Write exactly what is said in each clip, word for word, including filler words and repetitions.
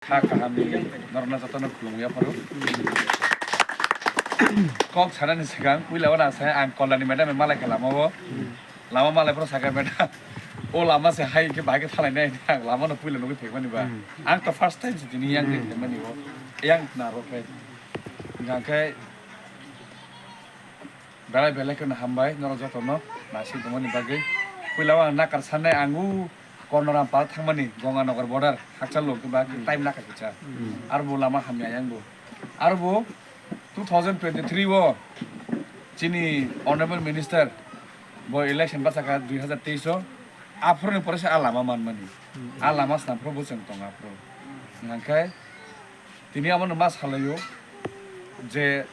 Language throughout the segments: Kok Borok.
Kha kahamni norokno jotono khulumwi yapharo. Kok sanani swkang puila o nang sai ang Kalyani madam bai malai kha lama o. Lama malai phuru sakha madam, o lama se hai khe bahai khe thalai nai ang lama no puila nugwi phaimani ba. Hmm. Ang to first time se tini yang Hmm. phaimani o. Yang na rok khe. Hingkha khe belai belai kheno hambai norok jotono naising tongmani bagwi. Puila o ang nakar sanai ang u Kornorampal thangmani Ganganagar border hakchal lok ba Hmm. time nakar kicha. Hmm. Aro bo lama hamya yang bo. Aro bo two thousand twenty-three o chini honorable minister bo election bachakha dui hazar teis o. Aphuru ni pore se a lama manmani. Hmm. A lama snam phuru bo chwng tong aphuru. Hingkha khe tini abono ma salaio je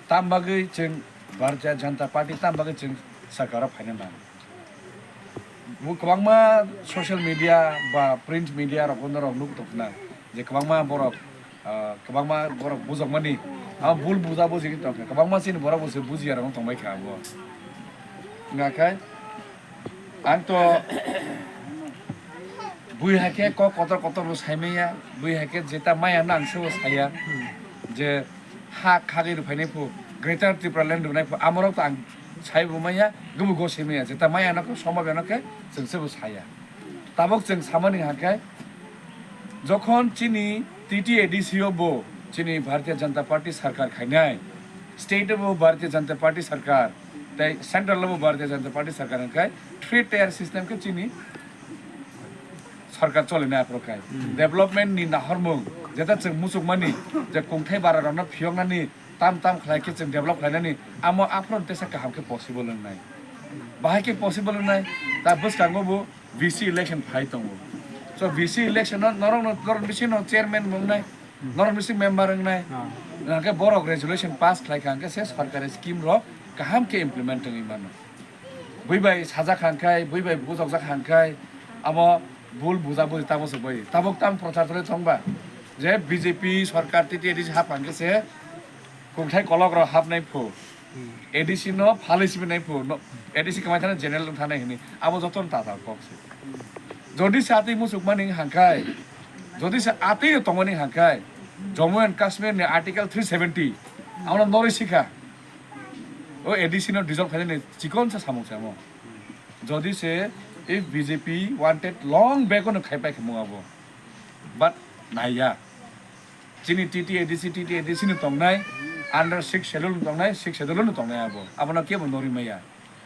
tam bagwi chwng Bharatiya Janata Party tam bagwi chwng sarkar o phaina nang. Bo kwbangma social media ba print media rok bono rok nuk tongkhna je kwbangma borok, ah, kwbangma borok bujokmani abo bul buja bujigwi tongkha, kwbangma chini borok bo se bujiya rok tongbai kha abo. Hingkha khe ang to bui hai khe kok kotor kotor bo saimaya, bui hai khe jeta maya no ang sebo saya je ha khagwi rwphainai phu, Greater Tripura Land rwnai phu, amorok to ang saibo maya, gubu go saimaya, jeta maya no khe, sombai no khe chwng sebo saya. Tabok chwng samani hwnkhe, jokhon chini T T A D C o bo chini Bharatiya Janata Party sarkar khainai, state o bo Bharatiya Janata Party sarkar, tei central o bo Bharatiya Janata Party sarkar hwnkhe three tier system khe chini sarkar cholinai aphuru khai. Hmm. Development ni nahormung, jeta chwng muchukmani, je kungthai bara rokno phiyoknani, tam tam khlai khe chwng develop khlainani, amo aphuru tesa kaham khe possible wngnai. Bahai khe possible wngnai, ta bwskango bo V C election phai tongo. So V C election no norok no, norok bisi no chairman wngnai, norok bisi member wngnai. Ah. Hwnkhe borok resolution pass khlai kha hwnkhe se sarkari scheme rok kaham khe implement wngwi mano. Bui bai sajak kha hwnkhe, bui bai bujokjak kha hwnkhe, abo bul buja buji tamo se bai. Tabuk tamo prochar choli thong ba je B J P sarkar T T A D C hap hwnkhe se kungthai kolok rok hapnai phu. Hmm. A D C no phalwi simi nai phu, no, A D C kwmai thani general wng thani hini. Abo joto no tatal kok se. Jodi se atwi muchuk mani hwnkha khe, jodi se atwi tongmani hwnkha khe, Jammu and Kashmir ni Article three seventy, amo norwi sikha. O A D C no dissolve khainani chikon sa samung se amo. Jodi se if B J P wanted long back no khai pai khe mung abo. But naiya. Chini T T A D C, T T A D C ni tongnai, under six schedule ni tongnai, six schedule ni tongnai abo. Abono kebo nori maya.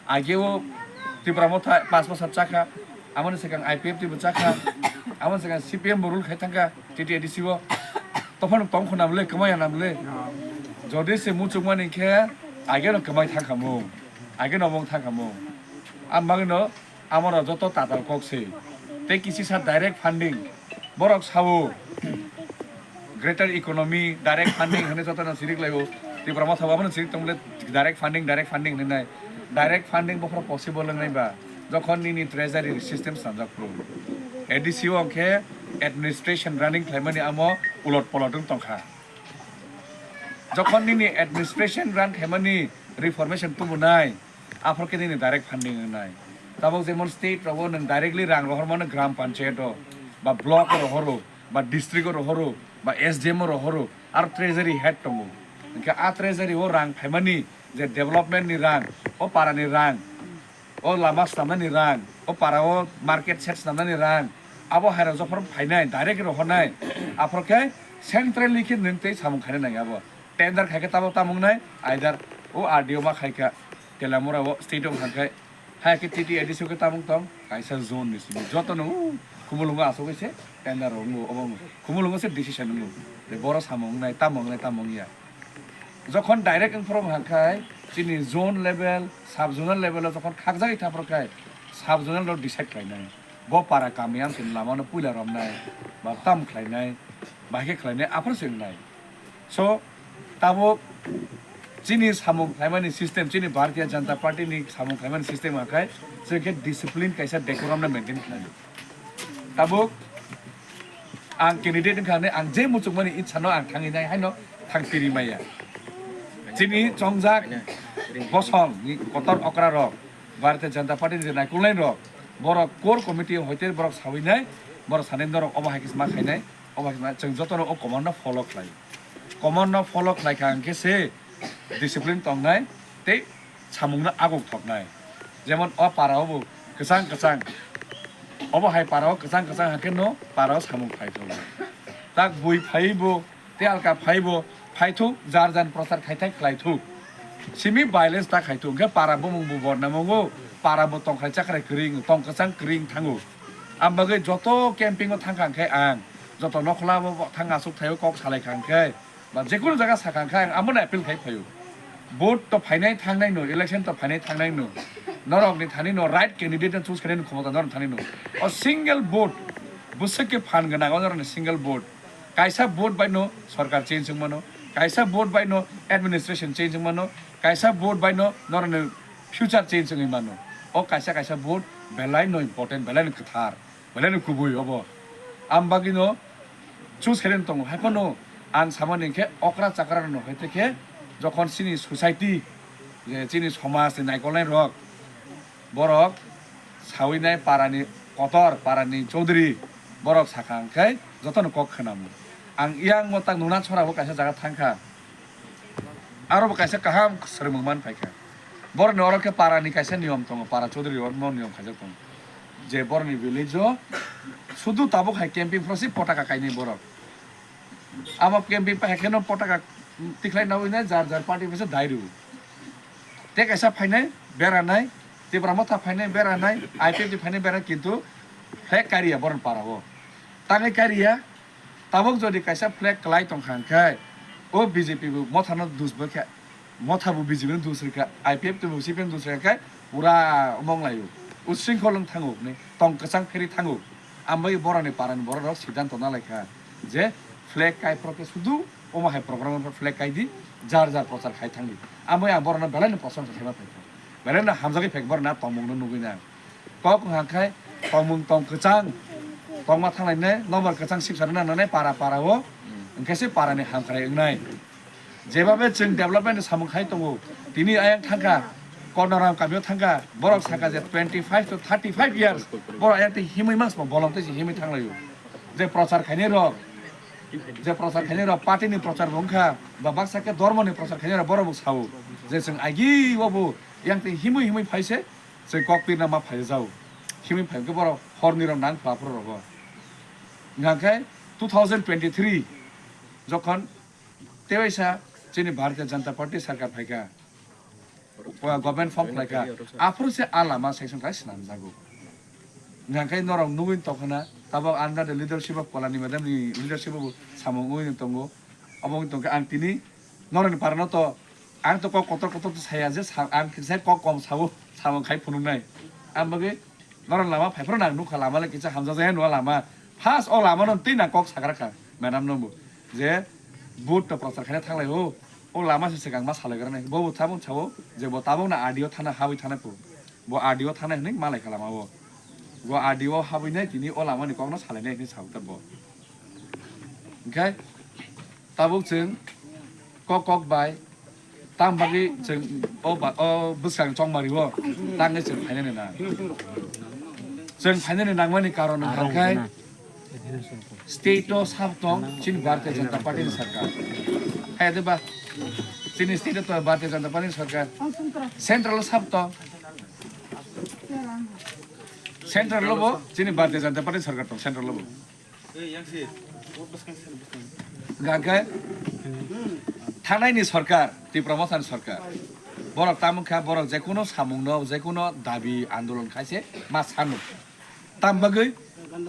Age o Tipra Motha pas bosor chakha, amoni swkang I P F T bo chakha, amoni swkang C P M bo rule khai thangkha T T A D C o. Tophano tong khuna mle, kwmaya na mle. Jodi se muchukmani khe, age no kwmai thangkha mung, age no mung thangkha mung. Ang bagwi no Amoro joto tatal kok se. Tei kisisa direct funding. Borok sao, greater economy, direct funding hwnwi jotono sirik laio. Tipra Motha bo abono sirik tongmole direct funding, direct funding hwnwi nai. Direct funding bokhorok possible wngnai ba? Jokhon nini treasury system sanjak phuru. A D C o hwnkhe administration running khlaimani amo ulot polot wng tongkha. Jokhon nini administration run khaimani reformation tubunai, aphor khe nini direct funding wngnai. Tabok jemon state rogo nwng directly rang rohormano gram panchayat o, ba block o rohoro, ba district o rohoro, ba S D M o rohoro, aro treasury head tongo. Hwnkhe a treasury o rang phaimani je development ni rang, o para ni rang, o lama swnamnani rang, o para o market shed swnamnani rang, abo hairok jokhor phainai, direct rohornai, aphor khe centrally khe nwng tei samung khaina nang abo. Tender khai khe tabok tamung nai, either o R D O ma khai kha, Telamura o state o khai kha, hai khe T T A D C o khe tamung tong, kaisa zone ni simi. Joto no, uh, Khumulwngo asogwi se tender rok wngo, obo wngo. Khumulwngo se decision wngo. Tei boro samung wngnai, tamo wngnai, tamo wngya. Jokhon direct wng phoro hwnka khe, chini zone level, sub zonal level o jokhon khakjagwi tha phoro khe, sub zonal rok decide khlainai. Bo para kami amchini lama no puila romnai, ba tam khlainai, ba khe khlainai, aphuru se wngnai. So, tabuk chini samung khlaimani system, chini Bharatiya Janata Party ni samung khlaimani system hwnka khe, chwng khe discipline kaisa decorum no maintain khlai. Tabuk ang candidate wngkha hwnwi ang je muchukmani itsa no ang thangwi nai haino thang piri maya. Chini chongjak bosong ni kotor okra rok, Bharatiya Janata Party ni je naikolnai rok, borok core committee hoite borok sawi nai, borok sanai norok obo hai khe ma khainai. Obo hai ma chwng jotono o command no follow khlai. Command no follow khlai kha hwnkhe se discipline tongnai tei samung no aguk thoknai. Jemon o para o bo kwchang kwchang, obo hai para o kwchang kwchang hakhe no para o samung phai thok. Tak bui phai bo, tei alka phai bo, phai thuk, jar jar prochar khai thai khlai thuk. Simi violence ta khai thuk, hwnkhe para bumung bo bornam wngo, para bo tongkhai chakrai kwrwi wngo, tong kwchang kwrwi wng thango. Ang bagwi joto camping o thangkha hwnkhe ang joto nokhla bo thang asuk thaio kok salai kha hwnkhe, ba jekunu jaga sakha hwnkhe ang abono appeal khai phaio. Vote to phainai thangnai no, election to phainai thangnai no, norok ni thani no right candidate no choose khainai no khomota norok thani no. O single vote, bwswk khe phan gwnang o norok ni single vote. Kaisa vote bai no sorkar change wng mano, kaisa vote bai no administration change wng mano, kaisa vote bai no norok ni future change wngwi mano. O kaisa kaisa vote belai no important, belai no kwthar, belai no kubui obo. Ang bagwi no choose khainai tongo. Hai phano ang samani hwnkhe okra chakra rok no hai khe jokhon chini society, je chini somaj ni naikolnai rok, borok sawi nai parani kotor, parani chaudhuri borok sakha hwnkhe jotono kok khwnamo. Ang yang mo tak nuna chora bo kaisa jaga thangkha. Aro bo kaisa kaham swrwngmung man phaikha. Borokni oro khe parani kaisa niyom tongo, para chaudhuri rokno niyom khaijak tongo. Je borokni village o sudu tabuk hai camping phoro se potaka kainai borok. Abo camping phai khe no potaka tikhlai nawi nai jar jar party bai se dai rw. Tei kaisa phainai beranai, Tipra Motha phainai beranai, I P F T phainai beranai, kintu flag kariya borokni para o. Tangwi kariya, tabuk jodi kaisa flag kwlai tongkha hwnkhe, o B J P bo Motha no dus bo khe, Motha bo B J P no dus rwkha, I P F T bo C P M dos rwkha khe pura omong laio. Usringkhol wng thango, hwnwi tong kwchang pheri thango. Ambai borokni parani borok rok siddhanto nalaikha je flag kai phoro khe sudu omo hai program o flag kai di, jar jar prochar khai thang di. Ambai ang borokno belai no prosongsa khaima phaikha, belai no hamjagwi phaikha, borokni a tongmung no nugwi na. Kok wngkha khe tongmung tong kwchang, tongma thanglainai, nokbar kwchang sipsa rwna nangnai para para o, hwnkhe se para ni hamkrai wngnai. Jebabe chwng development ni samung khai tongo, tini ayang thangkha, Kornaram kamio thangkha, borok sakha je twenty five to thirty five years, borok ayang tei himwi mangsa bolong tei se himwi thanglaio. Je prochar khainai rok, je prochar khainai rok party ni prochar bo wngkha, ba baksa khe dormo ni prochar khainai rok borok bo sao je chwng agi o bo yang tei himwi himwi phai se chwng kok pirna ma phai jao. Himwi phai khe borok hor ni rok nang phla phuru rogo. Hingkha khe two thousand twenty three jokhon tewaisa chini Bharatiya Janata Party sarkar phaikha, government form khlaikha, aphuru se a lama section khai swnamjago. Hingkha khe norok nugwi tongkhana, tabok under the leadership of Palani madam ni leadership bo samung wngwi tongo. Obo wngwi tongkhe ang tini norokni parano to, ang to kok kotor kotor to saya je sa-, ang kisa kok kom sao, samung khai phunuknai. Ang bagwi norok lama phaiphuru nang nukha, lama le kisa hamjak jaya nua lama. First o lama no twi nang kok sagra kha madam no bo je vote to prochar khaina thanglai o, o lama se swkang ma salai gra nai. Bo bo tabuk sao je bo tabuk na R D O thana habwi thana phu. Bo R D O thana hinwi malai kha lama o. Bo R D O habwi nai tini o lama ni kok no salai nai hinwi sao ta bo. Hingkhe tabuk chwng kok kok bai tam bagwi chwng o ba, o bwskang chongmari o tangwi chwng phainani nang. Chwng phainani nangmani karon wngkha khe state o sab tong chini Bharatiya Janata Party ni sarkar. Hai de ba chini state o to Bharatiya Janata Party ni sarkar. Central o sab tong. Central o bo chini Bharatiya Janata Party ni sarkar tong, central o bo. Hingkha khe thanai ni sarkar, Tipra Motha ni sarkar, borok tamo kha, borok jekunu samung no, jekunu dabi andolon khai se ma sanu. Tam bagwi,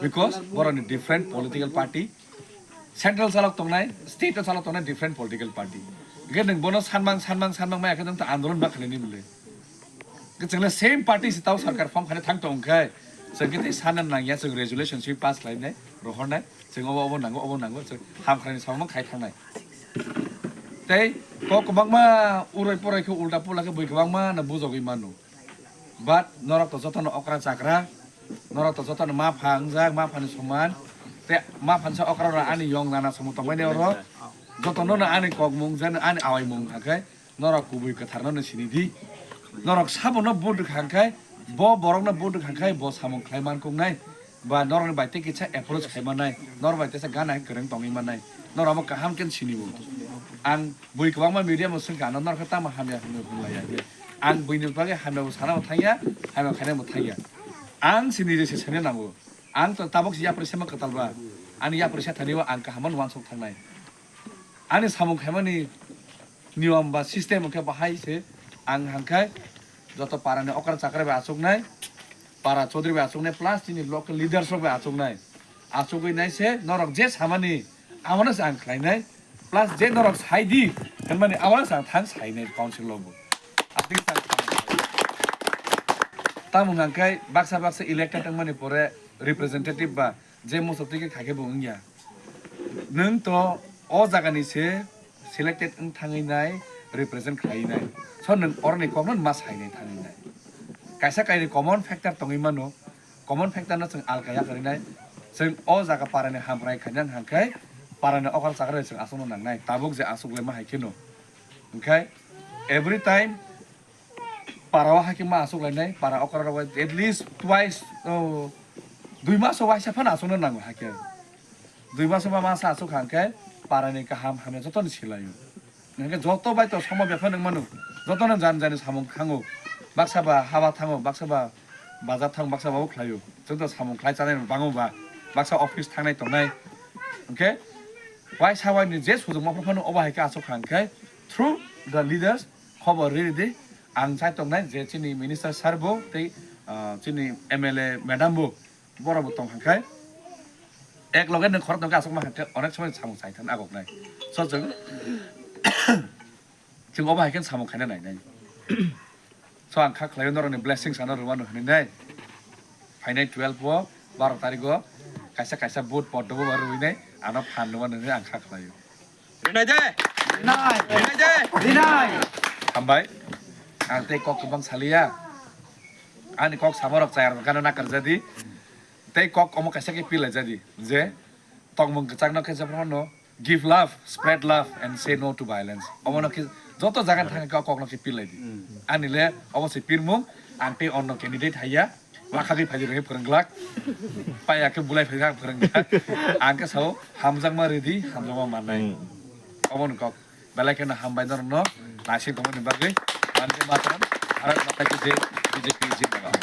because borok ni different political party, central salok tongnai, state o salok tongnai different political party. Hingkhe nwng bono sanmang, sanmang, sanmang maya khe nwng ta andolon ma khlaini bwle. Hingkhe chwng le same party se tao sarkar form khaina thang tong khe, chwng khe tei sana nangya, chwng resolution swi pass khlainai, rohornai, chwng obo, obo nango, obo nango, chwng ham khlaini samung khai thangnai. Tei kok kwbangma urai porai khe ulta pula khe bui kwbangma no bujogwi mano. But norok to jotono okra chakra, norok to jotono ma pha wngjak, ma phani soman. Tei ma phansa okra rok ani yong nana somo tongmani oro. Jotono no ani kokmung jan ani awaimung hakhe norok kubui kwtharno no sini di. Norok sabono vote rwkha hwnkhe, bo borokno vote rwkha hwnkhe bo samung khlai man kungnai. Ba norokni bai tei kisa approach khai manai, norok bai teisa gana kwrwng tongwi manai, norok amo kaham khe sini bo. Ang bui kwbangma media mo swngkha, ano norok khe tamo hamya hwnwi hwnlaiya. Ang buini bagwi hamya bo sana bo thangya, hamya khaina bo thangya. Ang sini je se sene nango. Ang to tabuk si yapri sema kwtal ba. Ani yapri sa thani o ang kaham uansuk thangnai. Ani samung khaimani niyom ba system hwnkhe bahai se ang hangkhai joto parani okra chakra bai achuknai, para chaudhuri bai achuknai, plus chini local leaders rok bai achuknai. Achugwi nai se norok je samani, abono se ang khlainai, plus je norok sai di hwnmani, abono se ang thang sainai council o bo. Aswk se ang thang sainai. Tamo hwnkhai baksa baksa elected wngmani pore representative ba je muchuk twi khe khai khe bo wngya. Nwng to o jagani se selected wng thangwi nai, represent khlaiwi nai. So nwng oroni kokno ma sainai thangwi nai. Kaisa kainwi common factor tongwi mano. Common factor no chwng alka ya kwrwi nai. Chwng o jaga parani hamkrai khaina hwnkha khe parani okra chakra chwng aswkno nangnai. Tabuk je aswk le ma hai kheno. Hwnkhe every time para o hakhe ma aswk lainai, para okra rok at least twice, oh, dui maso waisa phano aswkno nango hakhe. Dui maso ba masa aswk hangkhe parani kaham hamya jotoni silaio. Hingkhe joto bai to somo bepha nang mano, jotono jan jani samung thango, baksa ba haba thango, baksa ba bazar thango, baksa ba bo khlaio. Chwng to samung khlai chanai rok bango ba, baksa office thangnai tongnai. Hingkhe waisa waini je sujukma phano obo hai khe aswk hangkhe through the leaders khobor riri di. Ang chai tongnai je chini minister sir bo tei, ah, chini M L A madam bo, borok bo tong hangkhe ek loge nwng khorok tongkhe aswkma hangkhe onek somoi samung chai thang agoknai. So chwng, chwng obo hai khe samung khaina nainai. So ang kha khlaio norokni blessings ano rwmano hwnwi nai. Phainai twelve o, baro tarik o kaisa kaisa vote poddo bo rwinai ano phan rwmano hwnwi ang kha khlaio. Rinai de! Rinai! Rinai de! Rinai! Hambai. Ang tei kok kwbang saliya. Ani kok samarok chayar gana nakar jadi. Tei kok omo kaisa khe pilai jadi. Je tongmung kwchakno khe jephru phano give love, spread love and say no to violence. Omono khe joto jaga thangkhe kok kokno khe pilai di. Ani le obo se pirmung, ang tei onno candidate haiya. Lakhagwi phaidi rwngwi phwrwng glak. Paiya khe bulai phaidi ang phwrwng glak. Ang khe sao hamjakma rwdi, hamjakma mannai. Obo ni kok. Belai kheno hambai norokno naising tongmani bagwi. Vande Mataram, Bharat Mata ki Jai, B J P Zindabad.